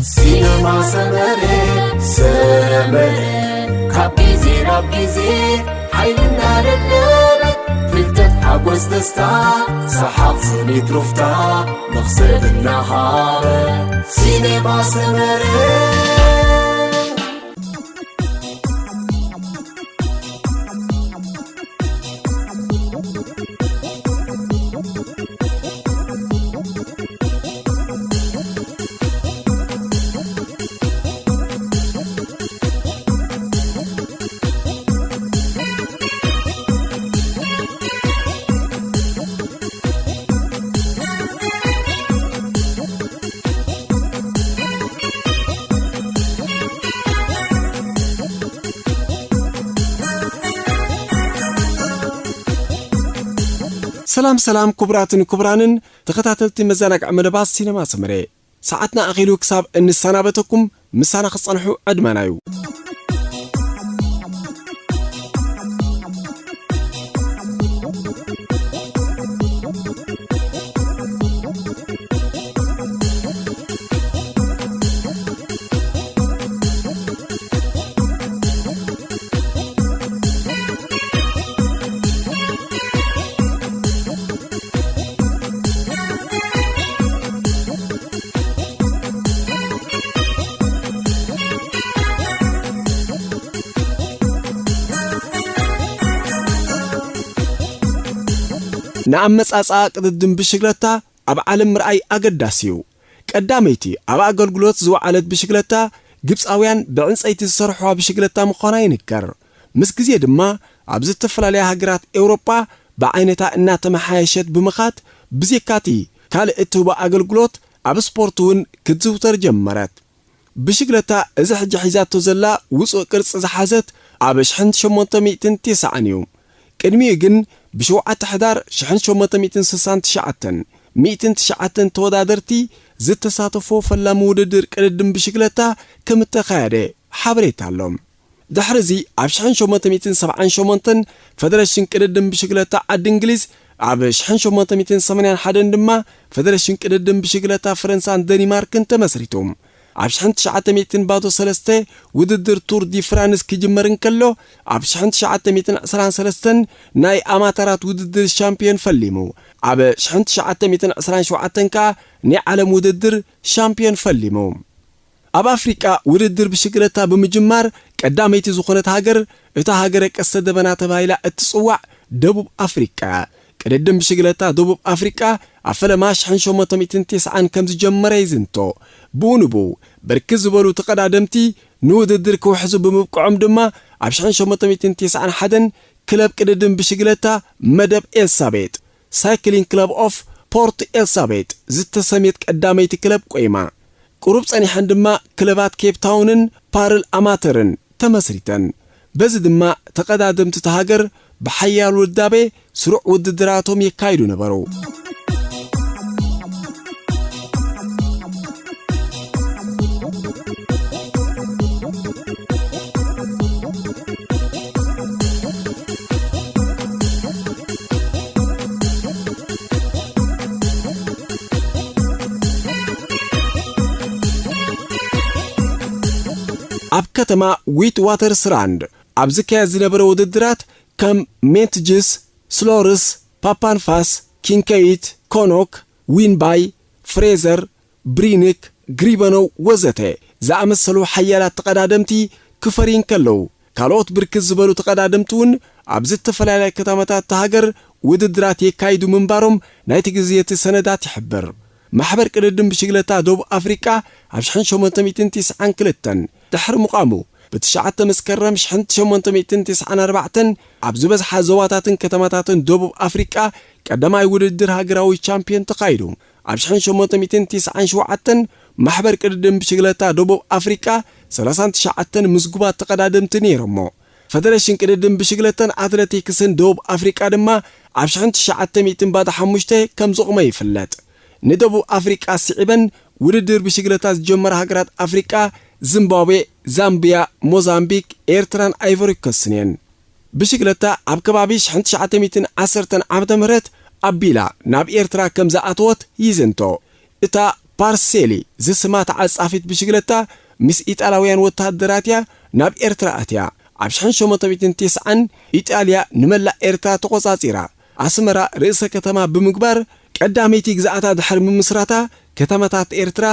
ሲነማ ሰመረ፣ ሰመረ፣ ካብ ግዜ ናብ ግዜ ሓይልና ለበበት። ፍልጠት፣ ሓጎስ፣ ደስታ፣ ሰሓቕ፣ ስኒት፣ ሩፍታ፣ መኽሰብ እናሃበ። ሲነማ ሰመረ። ሰላም፣ ሰላም፣ ክቡራትን ክቡራንን ተኸታተልቲ መዘናግዒ መደባት ሲነማ ሰመረ። ሰዓትና ኣኺሉ ክሳብ እንሰናበተኩም ምሳና ክጸንሑ ዕድመና እዩ። ንኣመጻጽኣ ቅድድም ብሽግለታ ኣብ ዓለም ምርኣይ ኣገዳሲ እዩ። ቀዳመይቲ ኣብ ኣገልግሎት ዝወዓለት ብሽግለታ፣ ግብጻውያን ብዕንጸይቲ ዝሰርሑዋ ብሽግለታ ምዃና ይንገር። ምስ ግዜ ድማ ኣብ ዝተፈላለያ ሃገራት ኤውሮጳ ብዓይነታ እናተመሓየሸት ብምኻድ፣ ብዜካቲ ካልእ እትህቦ ኣገልግሎት ኣብ ስፖርት እውን ክትዝውተር ጀመረት። ብሽግለታ እዚ ሕጂ ሒዛቶ ዘላ ውጹእ ቅርጺ ዝሓዘት ኣብ ሽሕን ሸሞንተ ሚእትን ተስዓን እዩ። ቅድሚኡ ግን ብሸውዓተ ሕዳር ሽሕን ሸሞንተ ሚእትን ስሳን ትሽዓተን፣ ሚእትን ትሽዓተን ተወዳደርቲ ዝተሳተፎ ፈላሚ ውድድር ቅድድም ብሽግለታ ከም እተኻየደ ሓበሬታ ኣሎ። ድሕሪ እዚ ኣብ ሽሕን ሸሞንተ ሚእትን ሰብዓን ሸሞንተን ፈደረሽን ቅድድም ብሽግለታ ዓዲ እንግሊዝ፣ ኣብ ሽሕን ሸሞንተ ሚእትን ሰማንያን ሓደን ድማ ፈደረሽን ቅድድም ብሽግለታ ፈረንሳን ደኒማርክን ተመስሪቱ። ኣብ ሽሕን ትሽዓተ ሚእትን ባዶ ሰለስተ ውድድር ቱር ዲ ፍራንስ ክጅመር እንከሎ፣ ኣብ ሽሕን ትሽዓተ ሚእትን ዕስራን ሰለስተን ናይ ኣማተራት ውድድር ሻምፒዮን ፈሊሙ። ኣብ ሽሕን ትሽዓተ ሚእትን ዕስራን ሸውዓተን ከኣ ናይ ዓለም ውድድር ሻምፒዮን ፈሊሙ። ኣብ ኣፍሪቃ ውድድር ብሽግለታ ብምጅማር ቀዳመይቲ ዝኾነት ሃገር፣ እታ ሃገረ ቀስተ ደበና ተባሂላ እትጽዋዕ ደቡብ ኣፍሪቃ። ቅድድም ብሽግለታ ደቡብ ኣፍሪቃ ኣብ ፈለማ ሽሕን ሸሞንተ ሚእትን ተስዓን ከም ዝጀመረ ይዝንቶ። ብኡ ንብኡ ብርክት ዝበሉ ተቐዳደምቲ ንውድድር ክውሕዙ ብምብቅዖም ድማ፣ ኣብ ሽሕን ሸሞንተ ሚእትን ተስዓን ሓደን ክለብ ቅድድም ብሽግለታ መደብ ኤልሳቤጥ፣ ሳይክሊንግ ክለብ ኦፍ ፖርት ኤልሳቤጥ ዝተሰምየት ቀዳመይቲ ክለብ ቆይማ። ቁሩብ ጸኒሐን ድማ ክለባት ኬፕ ታውንን ፓርል ኣማተርን ተመስሪተን። በዚ ድማ ተቐዳደምቲ እታ ሃገር ብሓያል ውዳቤ ስሩዕ ውድድራቶም የካይዱ ነበሩ። ኣብ ከተማ ዊት ዋተርስራንድ ኣብ ዝካየድ ዝነበረ ውድድራት፣ ከም ሜንትጅስ፣ ስሎርስ፣ ፓፓንፋስ፣ ኪንከይት፣ ኮኖክ፣ ዊንባይ፣ ፍሬዘር፣ ብሪንክ፣ ግሪበኖው ወዘተ ዝኣመሰሉ ሓያላት ተቐዳደምቲ ክፈርዩ እንከለዉ፣ ካልኦት ብርክት ዝበሉ ተቐዳደምቲ እውን ኣብ ዝተፈላለያ ከተማታት እታ ሃገር ውድድራት የካይዱ ምንባሮም ናይቲ ግዜ እቲ ሰነዳት ይሕብር። ማሕበር ቅድድም ብሽግለታ ደቡብ ኣፍሪቃ ኣብ ሽሕን ሸሞንተ ሚእትን ተስዓን ክልተን ድሕሪ ምቋሙ፣ ብትሽዓተ መስከረም ሽሕን ሸሞንተ ሚእትን ተስዓን ኣርባዕተን ኣብ ዝበዝሓ ዞባታትን ከተማታትን ደቡብ ኣፍሪቃ ቀዳማይ ውድድር ሃገራዊ ቻምፒዮን ተኻይዱ። ኣብ ሽሕን ሸሞንተ ሚእትን ተስዓን ሸውዓተን ማሕበር ቅድድም ብሽግለታ ደቡብ ኣፍሪቃ ሰላሳን ትሽዓተን ምዝጉባት ተቐዳደምቲ ነይሮሞ። ፈደረሽን ቅድድም ብሽግለታን ኣትለቲክስን ደቡብ ኣፍሪቃ ድማ ኣብ ሽሕን ትሽዓተ ሚእትን ባዶ ሓሙሽተ ከም ዘቑመ ይፍለጥ። ንደቡብ ኣፍሪቃ ስዒበን ውድድር ብሽግለታ ዝጀመራ ሃገራት ኣፍሪቃ ዚምባብዌ፣ ዛምቢያ፣ ሞዛምቢክ፣ ኤርትራን ኣይቮሪ ኮስትን እየን። ብሽግለታ ኣብ ከባቢ ሽሕን ትሽዓተ ሚእትን ዓሰርተን ዓመተ ምህረት ኣቢላ ናብ ኤርትራ ከም ዝኣተወት ይዝንቶ። እታ ፓርሴሊ ዝስማ ተዓጻፊት ብሽግለታ ምስ ኢጣልያውያን ወተሃደራት እያ ናብ ኤርትራ ኣትያ። ኣብ ሽሕን ሸሞንተ ሚእትን ተስዓን ኢጣልያ ንመላእ ኤርትራ ተቖጻጺራ፣ ኣስመራ ርእሰ ከተማ ብምግባር ቀዳመይቲ ግዝኣታ ድሕሪ ምምስራታ፣ ከተማታት ኤርትራ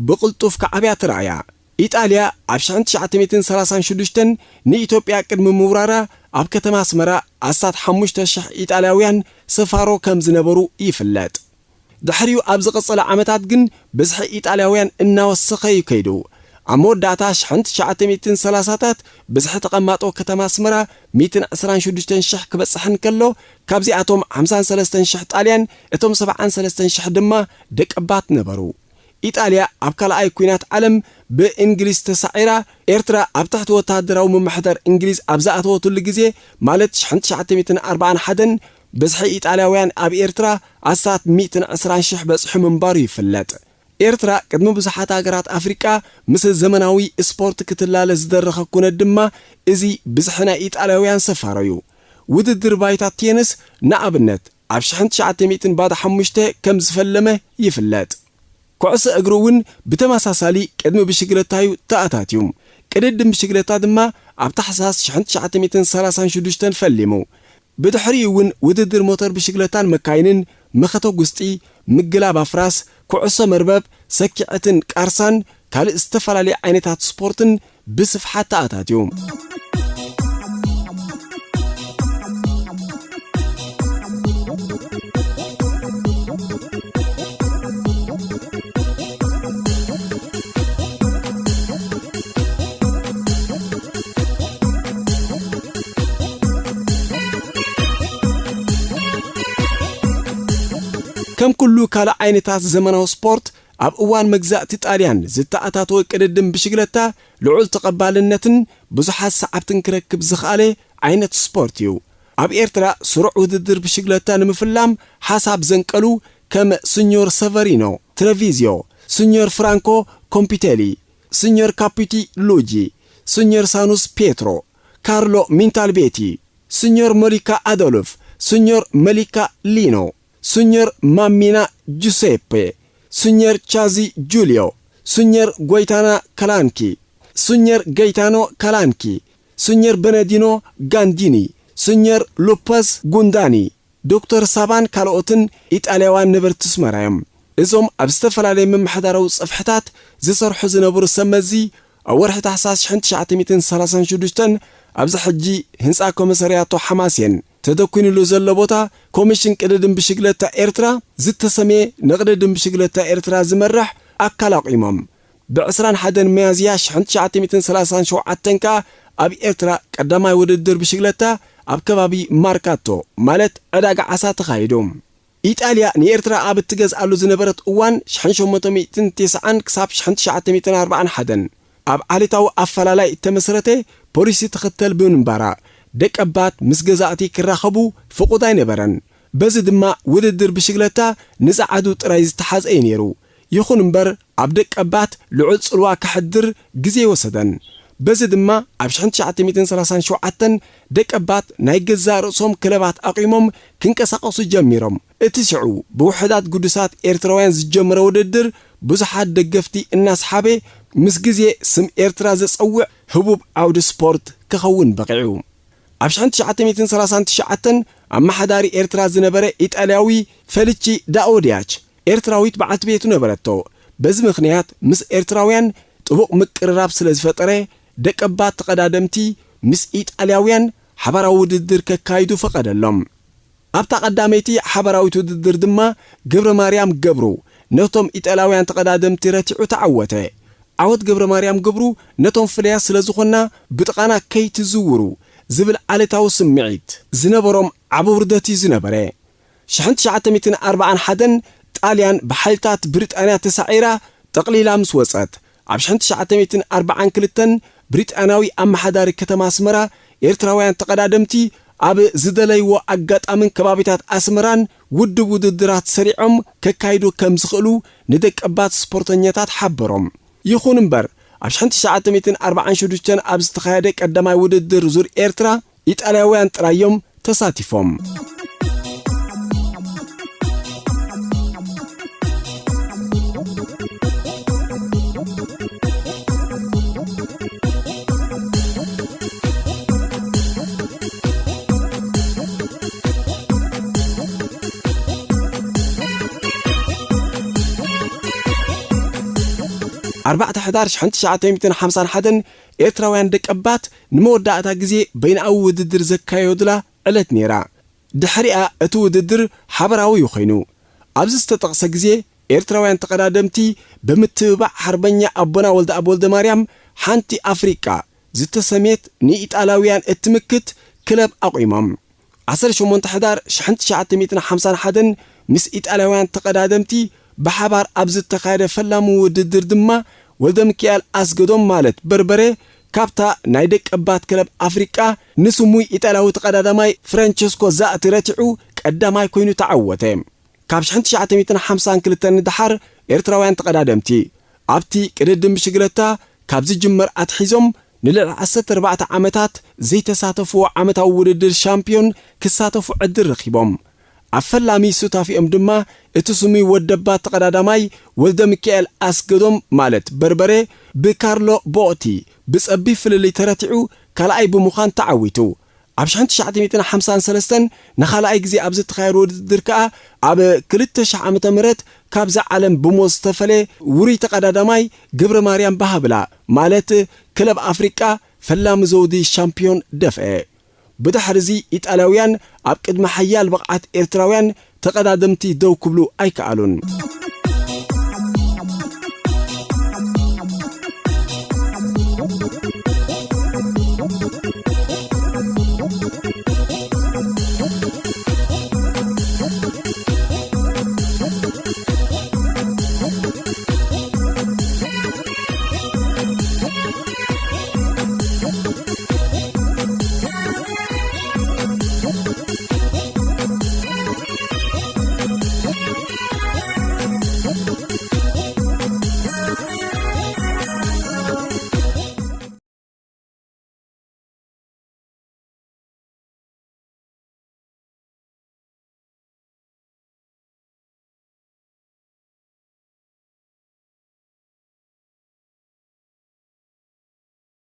ብቕልጡፍ ክዓብያ ተራእያ። ኢጣልያ ኣብ ሽሕን ትሽዓተ ሚእትን ሰላሳን ሽዱሽተን ንኢትዮጵያ ቅድሚ ምውራራ ኣብ ከተማ ኣስመራ ኣስታት ሓሙሽተ ሽሕ ኢጣልያውያን ሰፋሮ ከም ዝነበሩ ይፍለጥ። ድሕሪኡ ኣብ ዝቐጸለ ዓመታት ግን ብዝሒ ኢጣልያውያን እናወሰኸ እዩ ከይዱ። ኣብ መወዳእታ ሽሕን ትሽዓተ ሚእትን ሰላሳታት ብዝሒ ተቐማጦ ከተማ ኣስመራ ሚእትን ዕስራን ሽዱሽተን ሽሕ ክበጽሕ እንከሎ፣ ካብዚኣቶም ሓምሳን ሰለስተን ሽሕ ጣልያን፣ እቶም ሰብዓን ሰለስተን ሽሕ ድማ ደቀባት ነበሩ። ኢጣልያ ኣብ ካልኣይ ኲናት ዓለም ብእንግሊዝ ተሳዒራ፣ ኤርትራ ኣብ ትሕቲ ወተሃደራዊ ምምሕዳር እንግሊዝ ኣብ ዝኣተወትሉ ግዜ፣ ማለት ሽሕን ትሽዓተ ሚእትን ኣርባዓን ሓደን፣ ብዝሒ ኢጣልያውያን ኣብ ኤርትራ ኣስታት ሚእትን ዕስራን ሽሕ በጺሑ ምንባሩ ይፍለጥ። ኤርትራ ቅድሚ ብዙሓት ሃገራት ኣፍሪቃ ምስ ዘመናዊ ስፖርት ክትላለ ዝደረኸ ኩነት ድማ፣ እዚ ብዝሒ ናይ ኢጣልያውያን ሰፋሮ እዩ። ውድድር ባይታ ቴንስ ንኣብነት ኣብ ሽሕን ትሽዓተ ሚእትን ባዶ ሓሙሽተ ከም ዝፈለመ ይፍለጥ። ኩዕሶ እግሪ እውን ብተመሳሳሊ ቅድሚ ብሽግለታ እዩ ተኣታትዩ። ቅድድም ብሽግለታ ድማ ኣብ ታሕሳስ ሽሕን ትሽዓተ ሚእትን ሰላሳን ሽዱሽተን ፈሊሙ። ብድሕሪኡ እውን ውድድር ሞተር ብሽግለታን መካይንን፣ መኸተ ጉስጢ፣ ምግላብ ኣፍራስ፣ ኩዕሶ መርበብ፣ ሰኪዐትን ቃርሳን ካልእ ዝተፈላለዩ ዓይነታት ስፖርትን ብስፍሓት ተኣታትዩ። ከም ኩሉ ካልእ ዓይነታት ዘመናዊ ስፖርት፣ ኣብ እዋን መግዛእቲ ጣልያን ዝተኣታተወ ቅድድም ብሽግለታ ልዑል ተቐባልነትን ብዙሓት ሰዓብትን ክረክብ ዝኸኣለ ዓይነት ስፖርት እዩ። ኣብ ኤርትራ ስሩዕ ውድድር ብሽግለታ ንምፍላም ሓሳብ ዘንቀሉ ከም ስኞር ሰቨሪኖ ትረቪዝዮ፣ ስኞር ፍራንኮ ኮምፒቴሊ፣ ስኞር ካፒቲ ሉጂ፣ ስኞር ሳኑስ ፔትሮ፣ ካርሎ ሚንታልቤቲ፣ ስኞር ሞሊካ ኣዶልፍ፣ ስኞር መሊካ ሊኖ፣ ስኞር ማሚና ጁሴፔ፣ ስኞር ቻዚ ጁልዮ፣ ስኞር ጎይታና ካላንኪ፣ ስኞር ገይታኖ ካላንኪ፣ ስኞር በነዲኖ ጋንዲኒ፣ ስኞር ሉፐስ ጉንዳኒ፣ ዶክተር ሳባን ካልኦትን ኢጣልያውያን ነበርቲ ኣስመራ እዮም። እዞም ኣብ ዝተፈላለየ ምምሕዳራዊ ጽፍሕታት ዝሰርሑ ዝነበሩ ሰብ መዚ፣ ኣብ ወርሒ ታሕሳስ ሽሕን ትሽዓተ ሚእትን ሰላሳን ሽዱሽተን ኣብዚ ሕጂ ህንጻ ኮመሰርያቶ ሓማሴን ተደኲንሉ ዘሎ ቦታ፣ ኮሚሽን ቅድድም ብሽግለታ ኤርትራ ዝተሰምየ፣ ንቅድድም ብሽግለታ ኤርትራ ዝመርሕ ኣካል ኣቑሞም። ብዕስራን ሓደን ሚያዝያ ሽሕን ትሽዓተ ሚእትን ሰላሳን ሸውዓተን ከኣ ኣብ ኤርትራ ቀዳማይ ውድድር ብሽግለታ ኣብ ከባቢ ማርካቶ፣ ማለት ዕዳጋ ዓሳ፣ ተኻይዱ። ኢጣልያ ንኤርትራ ኣብ እትገዝኣሉ ዝነበረት እዋን፣ ሽሕን ሸሞንተ ሚእትን ተስዓን ክሳብ ሽሕን ትሽዓተ ሚእትን ኣርባዓን ሓደን፣ ኣብ ዓሌታዊ ኣፈላላይ እተመስረተ ፖሊሲ ትኽተል ብምንባራ፣ ደቀባት ምስ ገዛእቲ ክራኸቡ ፍቑድ ኣይነበረን። በዚ ድማ ውድድር ብሽግለታ ንጸዓዱ ጥራይ ዝተሓዝአ እዩ ነይሩ። ይኹን እምበር፣ ኣብ ደቀባት ልዑል ጽልዋ ከሕድር ግዜ ኣይወሰደን። በዚ ድማ ኣብ ሽሕን ትሽዓተ ሚእትን ሰላሳን ሸውዓተን ደቀባት ናይ ገዛእ ርእሶም ክለባት ኣቑሞም ክንቀሳቐሱ ጀሚሮም። እቲ ሽዑ ብውሑዳት ግዱሳት ኤርትራውያን ዝጀመረ ውድድር ብዙሓት ደገፍቲ እናስሓበ፣ ምስ ግዜ ስም ኤርትራ ዘጸውዕ ህቡብ ዓውዲ ስፖርት ክኸውን በቒዑ። ኣብ ሽሕን ትሽዓተ ሚእትን ሰላሳን ትሽዓተን ኣመሓዳሪ ኤርትራ ዝነበረ ኢጣልያዊ ፈልቺ ዳኦዲያች ኤርትራዊት በዓልቲ ቤቱ ነበረቶ። በዚ ምኽንያት ምስ ኤርትራውያን ጥቡቕ ምቅርራብ ስለ ዝፈጠረ፣ ደቀባት ተቐዳደምቲ ምስ ኢጣልያውያን ሓባራዊ ውድድር ከካይዱ ፈቐደሎም። ኣብታ ቀዳመይቲ ሓባራዊት ውድድር ድማ ገብረ ማርያም ገብሩ ነቶም ኢጣልያውያን ተቐዳደምቲ ረቲዑ ተዓወተ። ዓወት ገብረ ማርያም ገብሩ ነቶም ፍለያት ስለ ዝኾንና ብጥቓና ከይትዝውሩ ዝብል ዓሌታዊ ስምዒት ዝነበሮም ዓቢ ውርደት እዩ ዝነበረ። ሽሕን ትሽዓተ ሚእትን ኣርባዓን ሓደን ጣልያን ብሓይልታት ብሪጣንያ ተሳዒራ ጠቕሊላ ምስ ወጸት፣ ኣብ ሽሕን ትሽዓተ ሚእትን ኣርባዓን ክልተን ብሪጣንያዊ ኣመሓዳሪ ከተማ ኣስመራ ኤርትራውያን ተቐዳደምቲ ኣብ ዝደለይዎ ኣጋጣምን ከባቢታት ኣስመራን ውድብ ውድድራት ሰሪዖም ከካይዱ ከም ዝኽእሉ ንደቀባት ስፖርተኛታት ሓበሮም። ይኹን እምበር፣ ኣብ ሽሕን ትሽዓተ ሚእትን ኣርባዓን ሽዱሽተን ኣብ ዝተኻየደ ቀዳማይ ውድድር ዙር ኤርትራ፣ ኢጣልያውያን ጥራይ እዮም ተሳቲፎም። ኣርባዕተ ሕዳር ሽሕን ትሽዓተ ሚእትን ሓምሳን ሓደን ኤርትራውያን ደቀባት ንመወዳእታ ግዜ በይንኣዊ ውድድር ዘካየዱላ ዕለት ነይራ። ድሕሪኣ እቲ ውድድር ሓበራዊ ኮይኑ። ኣብዚ ዝተጠቕሰ ግዜ ኤርትራውያን ተቐዳደምቲ ብምትብባዕ ሓርበኛ ኣቦና ወልደኣብ ወልደማርያም ሓንቲ ኣፍሪቃ ዝተሰምየት ንኢጣልያውያን እትምክት ክለብ ኣቑሞም። ዓሰርተ ሸሞንተ ሕዳር ሽሕን ትሽዓተ ሚእትን ሓምሳን ሓደን ምስ ኢጣልያውያን ተቐዳደምቲ ብሓባር ኣብ ዝተኻየደ ፈላሚ ውድድር ድማ ወልደ ሚካኤል ኣስገዶም ማለት በርበረ ካብታ ናይ ደቀባት ክለብ ኣፍሪቃ ንስሙይ ኢጣልያዊ ተቐዳዳማይ ፍራንቸስኮ ዛእቲ ረቲዑ ቀዳማይ ኮይኑ ተዓወተ። ካብ ሽሕን ትሽዓተ ሚእትን ሓምሳን ክልተን ንደሓር ኤርትራውያን ተቐዳደምቲ ኣብቲ ቅድድም ብሽግለታ ካብ ዝጅመር ኣትሒዞም ንልዕሊ ዓሰርተ ኣርባዕተ ዓመታት ዘይተሳተፍዎ ዓመታዊ ውድድር ሻምፕዮን ክሳተፉ ዕድል ረኺቦም። ኣብ ፈላሚ ሱታፊኦም ድማ እቲ ስሙይ ወደባት ተቐዳዳማይ ወልደ ሚካኤል ኣስገዶም ማለት በርበረ ብካርሎ ቦቲ ብጸቢብ ፍልልይ ተረቲዑ ካልኣይ ብምዃን ተዓዊቱ። ኣብ ሽሕን ትሽዓተ ሚእትን ሓምሳን ሰለስተን ንኻልኣይ ግዜ ኣብ ዝተኻየደ ውድድር ከኣ ኣብ ክልተ ሽሕ ዓመተ ምህረት ካብዛ ዓለም ብሞት ዝተፈለየ ውሩይ ተቐዳዳማይ ገብረ ማርያም ባሃብላ ማለት ክለብ ኣፍሪቃ ፈላሚ ዘውዲ ሻምፕዮን ደፍአ። ብድሕርዚ ኢጣልያውያን ኣብ ቅድሚ ሓያል ብቕዓት ኤርትራውያን ተቐዳደምቲ ደው ክብሉ ኣይከኣሉን።